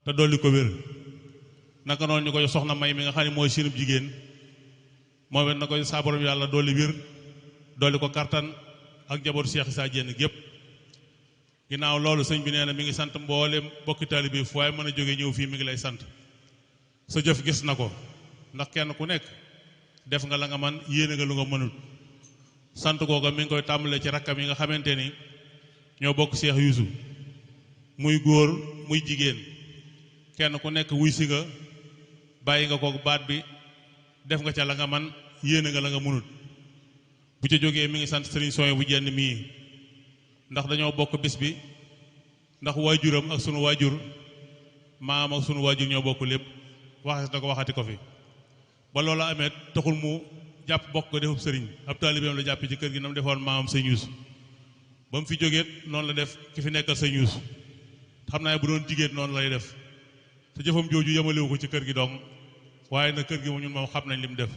te dolli ko wér naka noonu ñu koy soxna may mi nga xam ne mooy sinub jigéen moom it na koy saa borom yàlla dolli wér dolli ko kartan ak njabootu Cheikh Issa Diène gépp ginnaaw loolu sëñ bi nee na mi ngi sant mboolem bokki taalibe bi fu waaye mën a jóge ñëw fii mi ngi lay sant sa jëf gis na ko ndax kenn ku nekk def nga la nga man yéene nga lu nga mënul sant googa mi ngi koy tàmbalee ci rakkam yi nga xamante ni ñoo bokk Cheikh Youssou muy góor muy jigéen kenn ku nekk wuy si nga bàyyi nga ko baat bi def nga ca la nga man yéene nga la nga mënul bu ca jógee mi ngi sant Serigne Soye bu jenn mii ndax dañoo bokk bis bi ndax waajuram ak sunu waajur maam ak sunu waajur ñoo bokk lépp waxati na ko waxati ko fi ba loolu amee taxul mu jàpp bokk ko defub sëriñ ab taalibeem la jàpp ci kër gi nam defoon maamam sëñ Youssou ba mu fi jógeet noonu la def ki fi nekkal sëñ Youssou xam naa bu doon jigéen noonu lay def te jëfam jooju yemalewu ko ci kër gi dong waaye na kër gi mu ñun moom xam nañ li mu def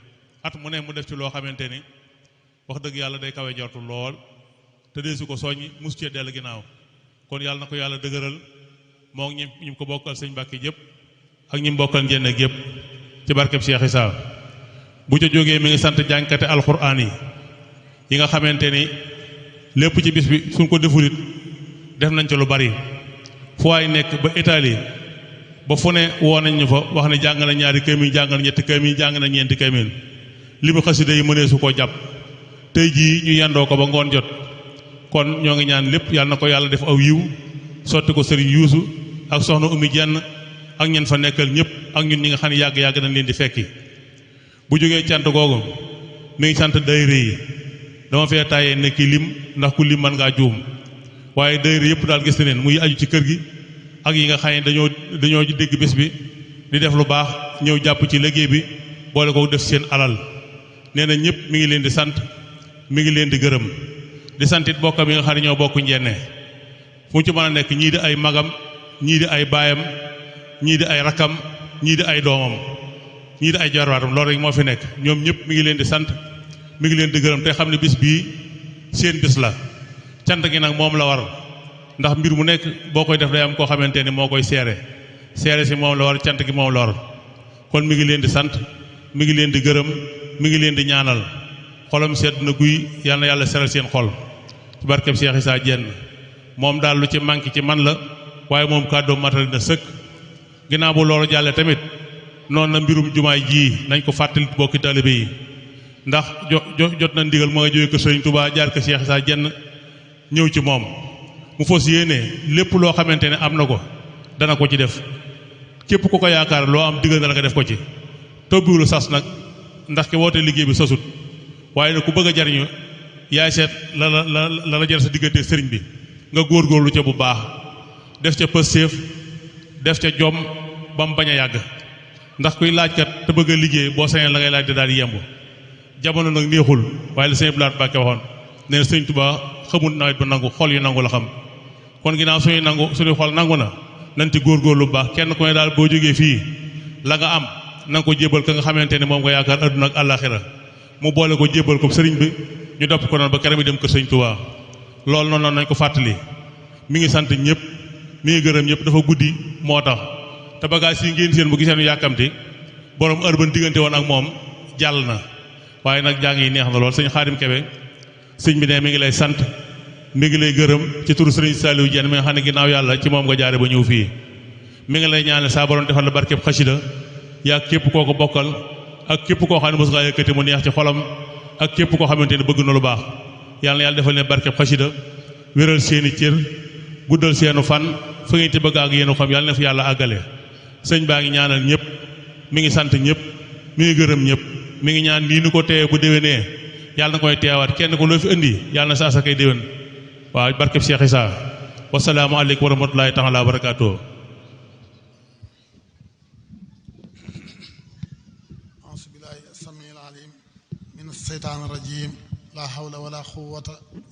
at mu ne mu def ci loo xamante ni wax dëgg yàlla day kawe jortu lool te deesu ko soññi mus cee dell ginnaaw kon yàlla na ko yàlla dëgëral moo ngi ñi ko bokkal sëñ Mbàkke yëpp ak ñi bokkal njenne gépp ci barkeb Cheikh Issa bu ca jógee mi ngi sant jànkate alxuraan yi nga xamante ni lépp ci bis bi suñ ko defulit def nañ ca lu bari fu waay nekk ba Italie ba fu ne woo nañ ñu fa wax ne jàng na ñaari kaamil jàng na ñetti kaamil jàng na ñeenti kaamil li mu xasida yi mënee su koo jàpp tey jii ñu yendoo ko ba ngoon jot kon ñoo ngi ñaan lépp yàlla na ko yàlla def aw yiw sotti ko Serigne Youssou ak soxna Oumy Dieng ak ñen fa nekkal ñëpp ak ñun ñi nga xam ne yàgg-yàgg nañ leen di fekki bu jógee cant googu mi ngi sant daayira yi dama fee tàyyee nekki lim ndax ku lim mën ngaa juum waaye daayira yëpp daal gis na leen muy aju ci kër gi ak yi nga xam ne dañoo dégg bés bi di def lu baax ñëw jàpp ci liggéey bi boole ko def seen alal nee na ñëpp mi ngi leen di sant mi ngi leen di gërëm di santit bokkam yi nga xam ne ñoo bokk njenne fu mu ci mën a nekk ñii di ay magam ñii di ay baayam ñii di ay rakkam ñii di ay doomam ñii di ay jarwaatam loolu rek moo fi nekk ñoom ñëpp mi ngi leen di sant mi ngi leen di gërëm te xam ne bis bii seen bis la cant gi nag moom la war ndax mbir mu nekk boo koy def day am koo xamante ni moo koy seere si moom la war cant gi moom la war kon mi ngi leen di sant mi ngi leen di gërëm mi ngi leen di ñaanal xolam sedd na guy yal na yàlla seral seen xol ci barkeb Cheikh Issa Diène moom daal lu ci manqué ci man la waaye moom kàddoom matali na sëkk ginnaaw bu loolu jàllee tamit noonu na mbirum jumaay ji nañ ko fàttali bokki taalibe yi ndax jot na ndigal moo nga jógee ko Sëriñ Tuubaa jaar ko Cheikh Issa Diène ñëw ci moom mu fas yéene lépp loo xamante ne am na ko dana ko ci def képp ku ko yaakaar loo am diggal na la nga def ko ci tobbiwulu sas nag ndax ki woote liggéey bi sasut waaye nag ku bëgg a jariñu yaay seet la jar sa diggante sëriñ bi nga góorgóorlu ca bu baax def ca pëstéef def ca jom ba mu bañ a yàgg ndax kuy laajkat te bëgg a liggéey boo sañee la ngay laaj di daal di yemb jamono nag neexul waaye la sëñ Blaat Mbàkke waxoon nee na sëñ Tuubaa xamul nawet ba nangu xol yu nangu la xam kon ginnaaw suñuy xol nangu na nañ ci góorgóorlu bu baax kenn ku ne daal boo jógee fii la nga am na nga ko jébal ka nga xamante ne moom nga yaakaar adduna ak àllaaxira mu boole ko jébal ko sëriñ bi ñu dopp ko noonu ba keram yi dem kër sëñ Tuubaa loolu noonu nañ ko fàttali mi ngi sant ñëpp mi ngi gërëm ñëpp dafa guddi moo tax te bagage yi ngeen seen bu gisee nu yàkkamti borom heure ban diggante woon ak moom jàll na waaye nag jàng yi neex na lool sëñ Xaadim Kebe sëñ bi ne mi ngi lay sant mi ngi lay gërëm ci turu sëriñ Saliou Diène mi nga xam ne ginnaaw yàlla ci moom nga jaare ba ñëw fii mi ngi lay ñaanal saa borom defal la barkeb xasida yaa képp koo ko bokkal ak képp koo xam ne mos ngaa yëkkati mu neex ci xolam ak képp koo xamante ne bëgg na lu baax yàlla na yàlla defal leen barkeb xasida wéral seeni cër guddal seenu fan fa ngeen ci bëgg ak yéenu xam yàlla na fi yàlla àggale sëñ baa ngi ñaanal ñëpp mi ngi sant ñëpp mi ngi gërëm ñëpp mi ngi ñaan lii nu ko teewee bu déwénee yàlla na koy teewaat kenn ko loo fi indi yàlla na sa asakay déwén waaw barkeb Cheikh Issa wasalaamu aleykum wa rahmatullahi taala wa barakaatuh الشيطان الرجيم لا حول ولا قوة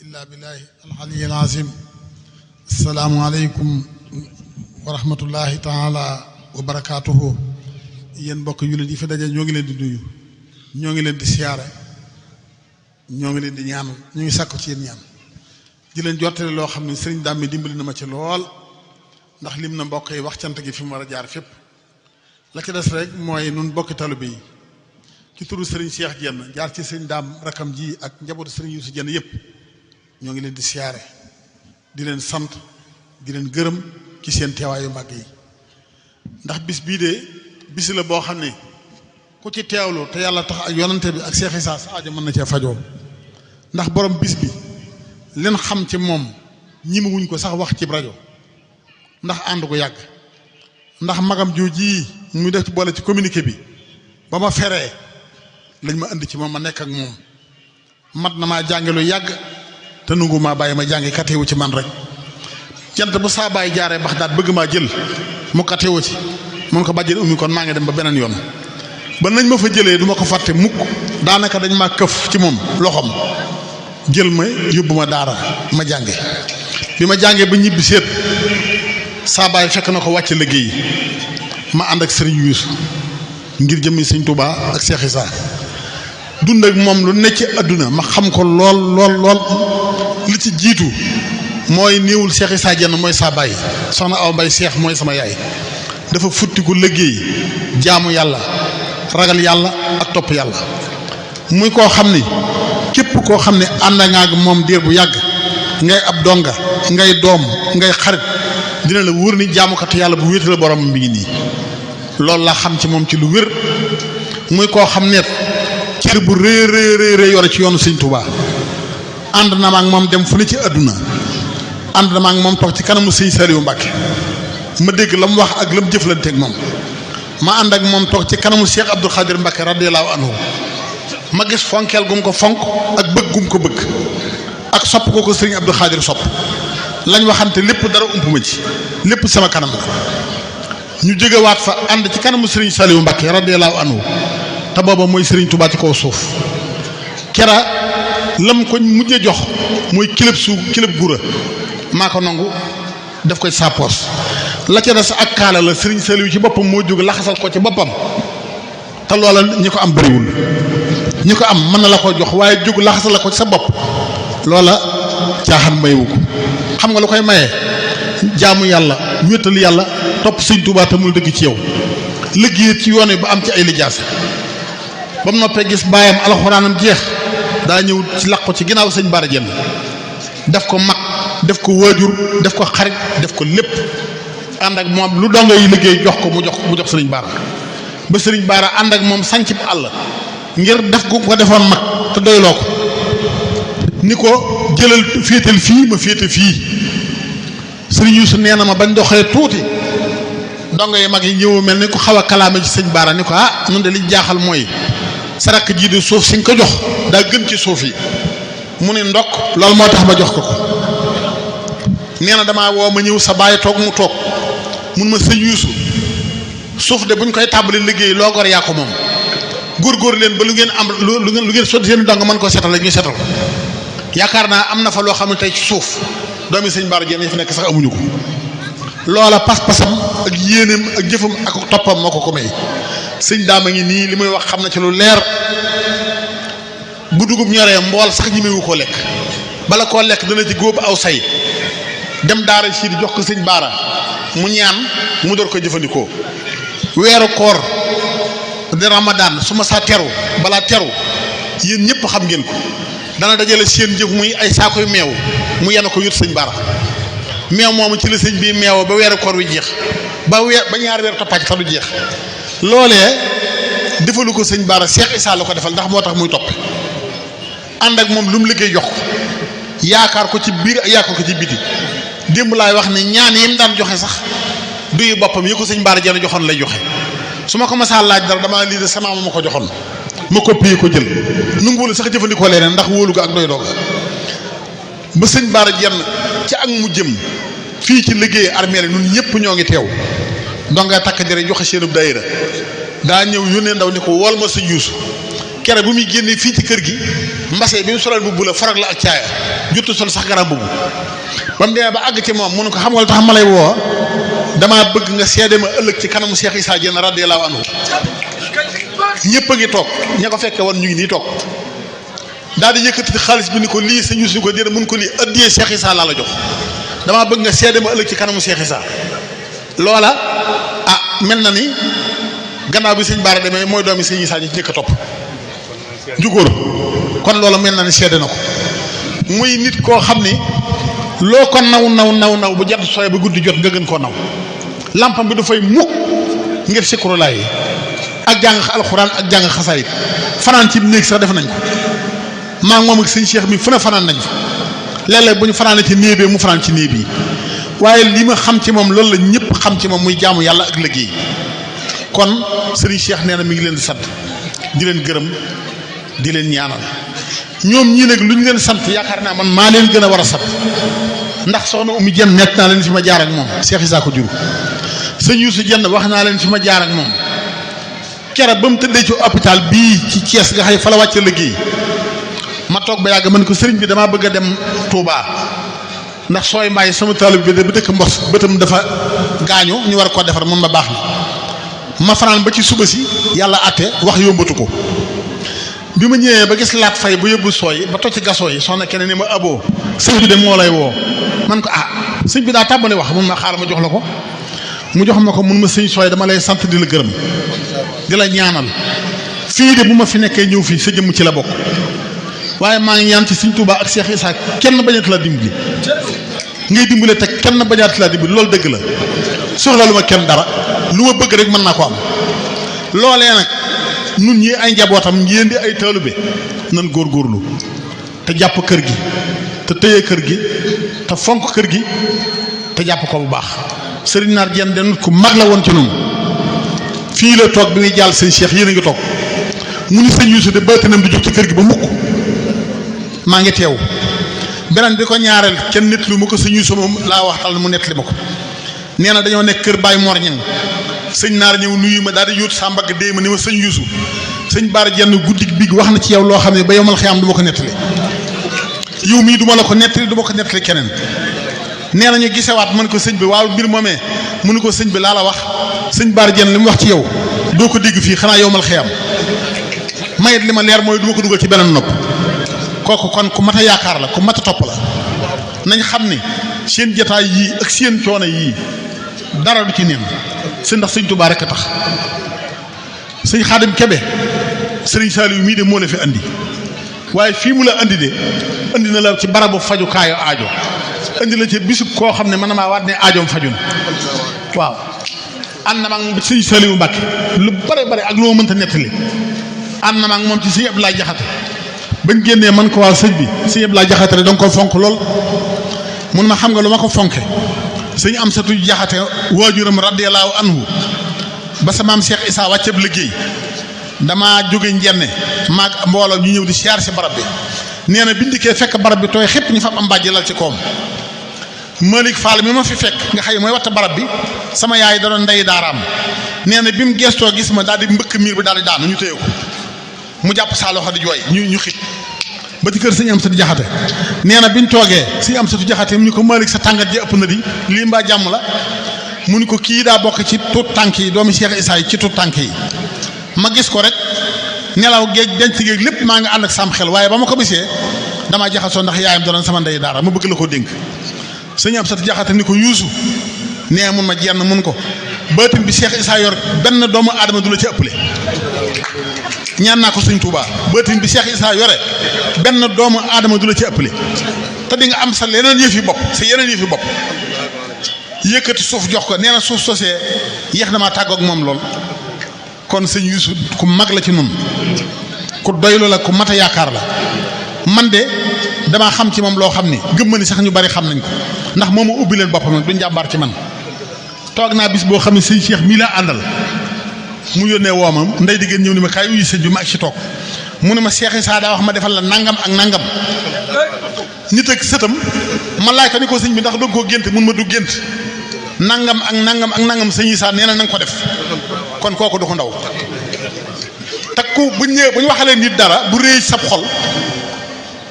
إلا بالله العلي العظيم السلام عليكم ورحمة الله تعالى وبركاته yéen mbokk yu leen yi fi daje ñoo ngi leen di nuyu ñoo ngi leen di siyaare ñoo ngi leen di ñaan ñu ngi sàkku ci yéen ñaan di leen jottale loo xam ne sëriñ Dame dimbali na ma ci lool ndax lim na mbokk yi wax cant gi fi mu war a jaar fépp la ci des rek mooy nun bokki taalibe yi ci turu Serigne Cheikh Diène jaar ci Serigne Daam rakam ji ak njabootu Serigne Youssou Diène yëpp ñoo ngi leen di siyaare di leen sant di leen gërëm ci seen teewaayu màgg yi ndax bis bii de bis la boo xam ne ku ci teewlu te yàlla tax ak yonante bi ak Cheikh Issa sa aajo mën na cee fajoo ndax borom bis bi leen xam ci moom ñi mu wuñ ko sax wax ci rajo ndax ànd gu yàgg ndax magam jooji muy def ci boole ci communiqué bi ba ma feree lañ ma indi ci moom ma nekk ak moom mat na maa jànge lu yàgg te nungu maa bàyyi ma jàngi katewu ci man rek jant bu saa bàyyi jaaree bax daat bëgg maa jël mu katewu ci mun ko bàjjee ummi kon maa ngi dem ba beneen yoon ba nañ ma fa jëlee duma ko fàtte mukk daanaka dañ maa këf ci moom loxoom jël ma yóbbu ma daara ma jànge bi ma jàngee ba ñibbi seet saa bàyyi fekk na ko wàcc liggéey ma ànd ak Serigne Youssou ngir jëmmi Sëñ Touba ak Cheikh Issa dund ak moom lu nekk ci àdduna ma xam ko lool li ci jiitu mooy néewul Cheikh Issa Diène mooy saa bàyyi soxna aw mbay Cheikh mooy sama yaay dafa futti ko liggéey jaamu yàlla ragal yàlla ak topp yàlla muy koo xam ni képp koo xam ne ànd nga ak moom diir bu yàgg ngay ab donga ngay doom ngay xarit dina la wóor ni jaamukatu yàlla bu wéetale borom bi ngi nii loolu laa xam ci moom ci lu wér muy koo xam ne cër bu rëy yore ci yoonu Sëñ Touba ànd na ma ak moom dem fu ne ci àdduna ànd na ma ak moom toog ci kanamu Sëñ Saliou Mbacke ma dégg la mu wax ak la mu jëflanteeg moom ma ànd ak moom toog ci kanamu Cheikh Abdoul Khadir Mbacke radiyallahu anhu ma gis fonkeel gum ko fonk ak bëgg gum ko bëgg ak sopp ko Serigne Abdoul Khadir sopp lañ waxante lépp dara ump ma ci lépp sama kanam la ñu jógewaat fa ànd ci kanamu Serigne Saliou Mbacke radiyallahu anhu te booba mooy Serigne Touba ci kaw suuf kera lam ko mujjee jox mooy kilib gura maa ko nangu def ko ci sa poos la ca des ak kaala la Serigne Saliou ci boppam moo jóg laxasal ko ci boppam te loola ñi ko am bëriwul ñi ko am mën na la ko jox waaye jóg laxasal la ko ci sa bopp loola caaxaan mayewu ko xam nga lu koy maye jaamu yàlla wéetal yàlla topp Sëñ Tuubaa te muy dëgg ci yow liggéey ci yoon yi ba am ci ay lijaasa ba mu noppee gis baayam alxuraanam jeex daa ñëw ci laq ko ci ginnaaw Sëñ Bara Diène def ko mag def ko waajur def ko xarit def ko lépp ànd ak moom lu dongo yi liggéey jox ko mu jox Sëriñ Bara ba Sëriñ Bara ànd ak moom sanc bi àll ngir def ko defoon mag te doyloo ko ni ko jëlal féetal fii ma féete fii Sëriñ Youssou nee na ma bañ doxee tuuti dongo yi mag yi ñëw mel ni ku xaw a kalaame ci Sëñ Bara ni ko ñun de li jaaxal mooy sa rakk jii di suuf siñ ko jox daa gën ci suuf yi mu ne ndokk loolu moo tax ma jox ko nee na damaa woo ma ñëw sa baay toog mu toog mun ma Sëñ Youssou suuf de buñ koy tàmbali liggéey loo gor yaa ko moom góor leen ba lu ngeen am lu ngeen sotti seen dong mën ko setal la ñuy setal yaakaar naa am na fa loo xam ne tey ci suuf doomi Sëñ Bara Diène yi fa nekk sax amuñu ko loola pas-pasam ak yéeneem ak jëfam ak toppam moo ko may sëñ daama ngi nii li muy wax xam na ci lu leer bu dugub ñoree mbool sax ñi mewu koo lekk bala koo lekk dana ci góob aw say dem daara si di jox ko Sëñ Bara mu ñaan mu door ko jëfandikoo weeru koor di Ramadan su ma saa teru balaa teru yéen ñëpp xam ngeen ko dana dajale seen jëf muy ay saakoy meew mu yenn ko yut Sëñ Bara meew moomu ci la sëñ bii meew ba weeru koor wi jeex ba ñaari weer toppaat sax du jeex loolee defalu ko Sëñ Bara Cheikh Issa la ko defal ndax moo tax muy topp ànd ak moom lu mu liggéey jox ko yaakaar ko ci biir yaakaar ko ci biti démb laay wax ne ñaan yi mu daan joxe sax duy boppam yi ko Sëñ Bara Diène joxoon lay joxe su ma ko masaa laaj dara damaa lii de sama ma ko joxoon ma copié ko jël nanguwul sax jëfandikoo leneen ndax wóolu ko ak doy doog ba Sëñ Bara Diène ci ak mu jëm fii ci liggéey armée la ñun ñëpp ñoo ngi teew donga takk jëre joxe seenub daayira daa ñëw yónnee ndaw ni ko wool ma Sëñ Youssou kere bu muy génnee fii ci kër gi mbase bi mu solal bu la farag la ak caaya juttu sol sax garab boobu ba mu demee ba àgg ci moom mu ne ko xam nga lu tax ma lay woo damaa bëgg nga seede ma ëllëg ci kanamu Cheikh Issa Diène radiyallahu anhu ñëpp a ngi toog ña ko fekke woon ñu ngi nii toog daal di yëkkati xaalis bi ni ko lii Sëñ Youssou ni ko déedéet mun ko lii addiyee Cheikh Issa laa la jox damaa bëgg nga seede ma ëllëg ci kanamu Cheikh Issa loola mel na ni gannaaw bi sëñ Baara demee mooy doomi sëñ Issa ji ci njëkk a topp jugóor kon loola mel na ni seede na ko muy nit koo xam ni loo ko naw bu jant sooy ba guddi jot nga gën koo naw lampam bi dafay mukk ngir sikurulaay yi ak jàng alxuraan ak jàng xasaayit fanaan ci néeg sax def nañ ko maa moom ak sëñ Cheikh mi fu ne fanaan nañ fa léeg-léeg bu ñu fanaanee ci néeg bi mu fanaan ci néeg bi waaye li ma xam ci moom loolu la ñëpp xam ci moom muy jaamu yàlla ak liggéey kon sëriñ Cheikh nee na mi ngi leen di sant di leen gërëm di leen ñaanal ñoom ñii nag lu ñu leen sant yaakaar naa man maa leen gën a war a sant ndax soxna Oumy Dieng nekk naa leen fi ma jaar ak moom Cheikh Issa ko juru sëñ Youssou Dieng wax naa leen fi ma jaar ak moom kera ba mu tëddee ci hôpital bii ci Thiès nga xëy fa la wàcce liggéey ma toog ba yàgg man ko sëriñ bi damaa bëgg a dem Touba ndax sooy mbaay sama taalib bi bu dëkk Mbos bëtam dafa gaañu ñu war koo defar mun ma baax na ma fanaan ba ci suba si yàlla àtte wax yombatu ko bi ma ñëwee ba gis laat fay bu yóbbu sooy ba toj ci gasoo yi soxna keneen ni ma aboo sëñ bi de moo lay woo man ko sëñ bi daa tàmbali wax mun ma xaaral ma jox la ko mu jox ma ko mun ma sëñ sooy dama lay sant di la gërëm di la ñaanal fii de bu ma fi nekkee ñëw fii sa jëmm ci la bokk waaye maa ngi ñaan ci sëñ Tuubaa ak Cheikh Issa kenn bañat la dimbali ngay dimbale te kenn bañat la dimbali loolu dëgg la soxla lu ma kenn dara lu ma bëgg rek mën naa ko am loolee nag nun ñi ay njabootam ngeen di ay taalibe nan góorgóorlu te jàpp kër gi te téye kër gi te fonk kër gi te jàpp ko bu baax sëriñ Naar Dieng de nit ku mag la woon ci noonu fii la toog bi muy jàll sëñ Cheikh yéen a ngi toog mu ni sëñ Youssou de baatinam di jóg ci kër gi ba mukk maa ngi teew beneen bi ko ñaareel kenn nett lu ma ko sëñ Youssou moom laa waxtal mu nett li ma ko nee na dañoo nekk kër Baye Mor Ñang sëñ Naar ñëw nuyu ma daal di yóotu sa mbagg dee ma ni ma sëñ Youssou sëñ Baara Jenn guddi bi wax na ci yow loo xam ne ba yomal xiyaam du ma ko nettali yow mii du ma la ko nettali du ma ko nettali keneen nee na ñu gisewaat man ko sëñ bi waaw mbir moomee mu ni ko sëñ bi laa la wax sëñ Baara Jenn li mu wax ci yow doo ko dégg fii xanaa yomal xiyaam mayit li ma leer mooy du ma ko dugal ci beneen nopp kooku kon ku mat a yaakaar la ku mat a topp la nañ xam ni seen jataay yii ak seen coono yii dara du ci neen sëñ ndax sëñ Tuubaa rek a tax sëñ Xaadim Kebe sëriñ Saaliw mii de moo la fi andi waaye fii mu la andi de andi na la ci barabu fajukaayu aajo andi la ci bisub koo xam ne man maa waat ne aajoom faju na waaw ànd na ma ak sëñ Saaliw Mbàkke lu bare bare ak lu ma mënta nettali ànd na ma ak moom ci sëñ Abdoulaye Jaxate bañ génnee man ko waa sëñ bi sëñ Abdoulaye Jaxate rek danga ko fonk lool mun ma xam nga lu ma ko fonke sëñ Amsatu Jaxate waajuram radiyallaahu anhu ba sa maam Cheikh Issa wàcceeb liggéey damaa jóge njenne maag mbooloo ñu ñëw di siyaar si barab bi nee na bindikee fekk barab bi tooy xépp ñu fa am mbàjj lal ci koom Malick Fall mi ma fi fekk nga xëy mooy watta barab bi sama yaay da doon ndey daaraam nee na bi mu gestoo gis ma daal di mbëkk miir bi daal di daanu ñu téye ko mu jàpp saa loxo di jooy ñu xit ba ci kër sëñ Amsatu Jaxate nee na biñ toogee sëñ Amsatu Jaxate mu ni ko Malick sa tàngat ji ëpp na di lii mbaa jàmm la mu ni ko kii daa bokk ci tuut tànk yi doomi Cheikh Issa yi ci tuut tànk yi ma gis ko rek nelaw géej denc géej lépp maa ngi ànd ak sam xel waaye ba ma ko bisee damaa jaxasoo ndax yaayam doon sama ndey daara ma bëgg la koo dénk sëñ Amsatu Jaxate ni ko Youssou nee mun ma jenn mun ko baatin bi Cheikh Issa yor benn doomu aadama du la ci ëppale ñaan naa ko sëñ Touba baatin bi Cheikh Issa yore benn doomu aadama du la ci ëppale te di nga am sa leneen yëf yi bopp sa yeneen yëf yi bopp yëkkati suuf jox ko nee na suuf sosee yéex damaa tàggoog moom lool kon sëñ Youssou ku mag la ci nun ku doylu la ku mat a yaakaar la man de damaa xam ci moom loo xam ni gëm ma ni sax ñu bari xam nañ ko ndax moom ma ubbi leen boppam du njàmbaar ci man toog naa bis boo xam ne sëñ Cheikh mii laa àndal mu yónnee woomam ndey diggéen ñëw ni ma kaay uyu sëñ bi ma ak ci toog mu ne ma Cheikh Issa daa wax ma defal la nangam ak nangam nit ak sëtam ma laaj ko ni ko sëñ bi ndax danga koo gént mun ma du gént nangam ak nangam ak nangam sëñ Issa nee na nga ko def kon kooku du ko ndaw te ku bu ñëwee bu ñu waxalee nit dara bu réy sab xol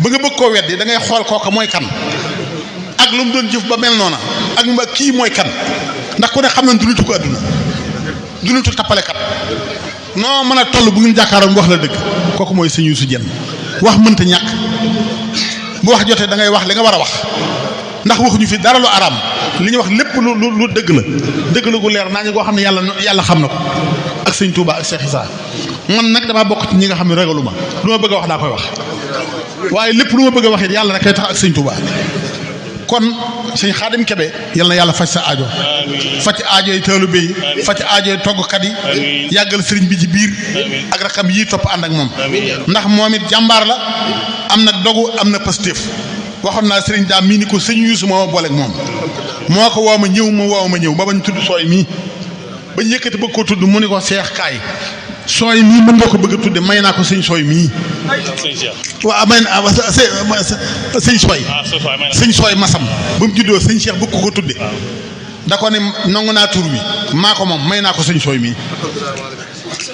ba nga bëgg koo weddi da ngay xool kooka mooy kan ak lu mu doon jëf ba mel noona ak ma kii mooy kan ndax ku ne xam nañ du nitu ko àdduna du nitu tappalekat noo mën a toll bu ngeen jàkkaaroon wax la dëgg kooku mooy sëñ Youssou Dieng wax mënta ñàkk bu wax jotee da ngay wax li nga war a wax ndax waxuñu fi dara lu araam li ñuy wax lépp lu dëgg la gu leer naa ñu koo xam ne yàlla xam na ko ak sëñ Touba ak Cheikh Issa man nag damaa bokk ci ñi nga xam ne ragalu ma lu ma bëgg a wax daa koy wax waaye lépp lu ma bëgg a wax it yàlla rek kay tax ak sëñ Touba kon sëñ Xaadim Kebe yal na yàlla faj sa aajo faj aajo yi taalibe yi faj aajo yi toggkat yi yàggal sëriñ bi ci biir ak rakam yii topp ànd ak moom ndax moom it jàmbaar la am na dogu am na pastéef waxoon naa sëriñ daam mii ni ko sëñ Yuusu moo ma booleeg moom moo ko woo ma ñëw ba bañ tudd sooy mii bañ yëkkati bëgg ko tudd mu ni ko seex kaay sooy mii mën nga ko bëgg a tudde may naa ko sëñ sooy mii waaw may na sëñ sooy masam ba mu juddoo sëñ Cheikh bëgg ko tudde da ko ne nangu naa tur bi maa ko moom may naa ko sëñ sooy mii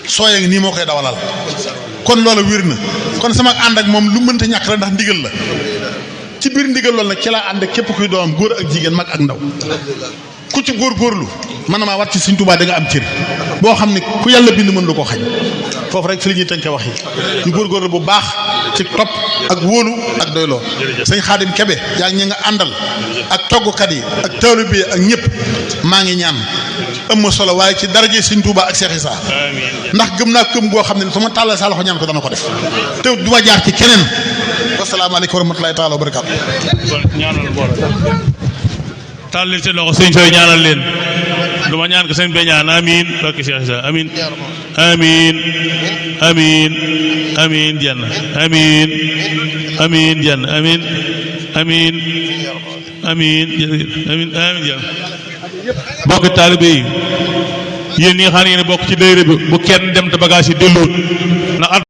sooy a ngi nii moo koy dawalal kon loolu wér na kon sama ànd ak moom lu mënta ñàkk la ndax ndigal la ci biir ndigal loolu nag ci laa ànd ak képp kuy doomam góor ak jigéen mag ak ndaw ku ci góorgóorlu man na maa wat ci Sëñ Tuubaa da nga am cër boo xam ne ku yàlla bind mën lu ko xañ foofu rek fi la ñuy tënke wax yi ñu góorgóorlu bu baax ci topp ak wóolu ak doyloo sëñ Xaadim Kebe yaa ngi ñi nga àndal ak toggkat yi ak taalibe yi ak ñëpp maa ngi ñaan ëmma solo waaye ci daraje Sëñ Tuubaa ak Cheikh Issa ndax gëm naa këm goo xam ne su ma tàllal sa loxo ñaan ko dana ko def te du ma jaar ci keneen wasalaamaaleykum wa rahmatulahi taala wa barakaatu tàllal seen loxo sëñ sooy ñaanal leen du ma ñaan ko sëñ bee ñaan amiin barke Cheikh Issa amiin amiin amiin amiin jenn amiin amiin jenn amiin amiin amiin amiin amiin jenn bokk taalibe yi yéen ñi nga xam ne yéen bokk ci daayira bi bu kenn dem te bagage yi delluwut